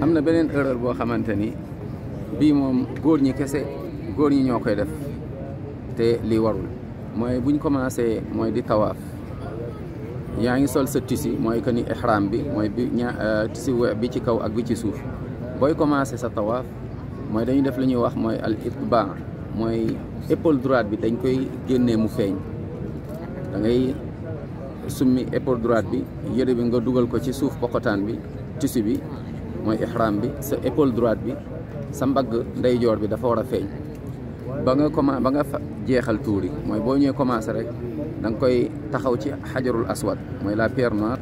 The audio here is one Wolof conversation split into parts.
am na beneen erreur boo xamante ni bii moom góor ñi kese góor ñi ñoo koy def te lii warul mooy buñ commencé mooy di tawaaf yaa ngi sol sa tissu mooy que ni ihram bi mooy bi tissu bi ci kaw ak bi ci suuf booy commencé sa tawaaf mooy dañuy def lu ñuy wax mooy al itba mooy épaule droite bi dañ koy génnee mu feeñ da ngay summi épaule droite bi yére bi nga dugal ko ci suuf pokotaan bi tissu bi mooy ihram bi sa épaule droite bi sa mbagg ndeyjoor bi dafa war a feeñ ba nga jeexal tuur yi mooy boo ñëwee commencé rek da nga koy taxaw ci xajarul aswad mooy la pierre noire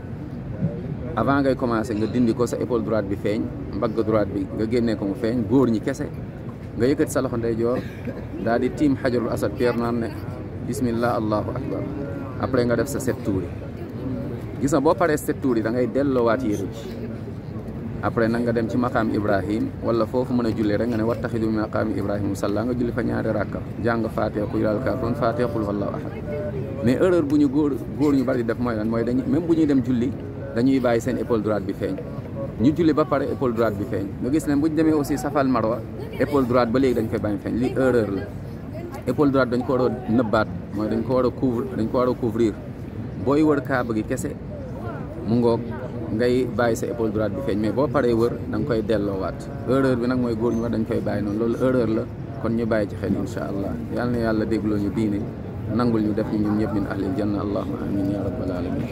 avant ngay commencé nga dindi ko sa épaule droite bi feeñ mbagg droite bi nga génnee ko mu feeñ góor ñi kese nga yëkkati sa loxo ndeyjoor daal di tiim xajarul aswad pierre noire ne bismillah allahu akbar après nga def sa 7 tours yi gis nga boo paree 7 tours yi da ngay delloowaat yére bi après nag nga dem ci maqaam Ibrahim wala foofu mën a julli rek nga ne wattaxidu min maqaam Ibrahim musalla nga julli fa ñaari rakka jàng faatiha qul yaa ayyuhal kaafiruun faatiha qul huwallaahu ahad mais erreur bu ñu góor ñu bari def mooy lan mooy dañuy même bu ñuy dem julli dañuy bàyyi seen épaule droite bi feeñ ñu julli ba pare épaule droite bi feeñ nga gis ne bu ñu demee aussi safal marwa épaule droite ba léegi dañ koy bàyyi feeñ li erreur la épaule droite dañ ko war a nëbbaat mooy dañ ko war a couvrir booy wër kaaba gi kese mu ngoog ngay bàyyi sa épaule droite bi feeñ mais boo paree wër da nga koy delloowaat erreur bi nag mooy góor ñu wax dañ koy bàyyi noonu loolu erreur la kon ñu bàyyi ci xel incha allah yal na yàlla dégloo ñu diine nangul ñu def ñu ñun ñëpp min ahlil janna allahumma amin ya rabbal alamin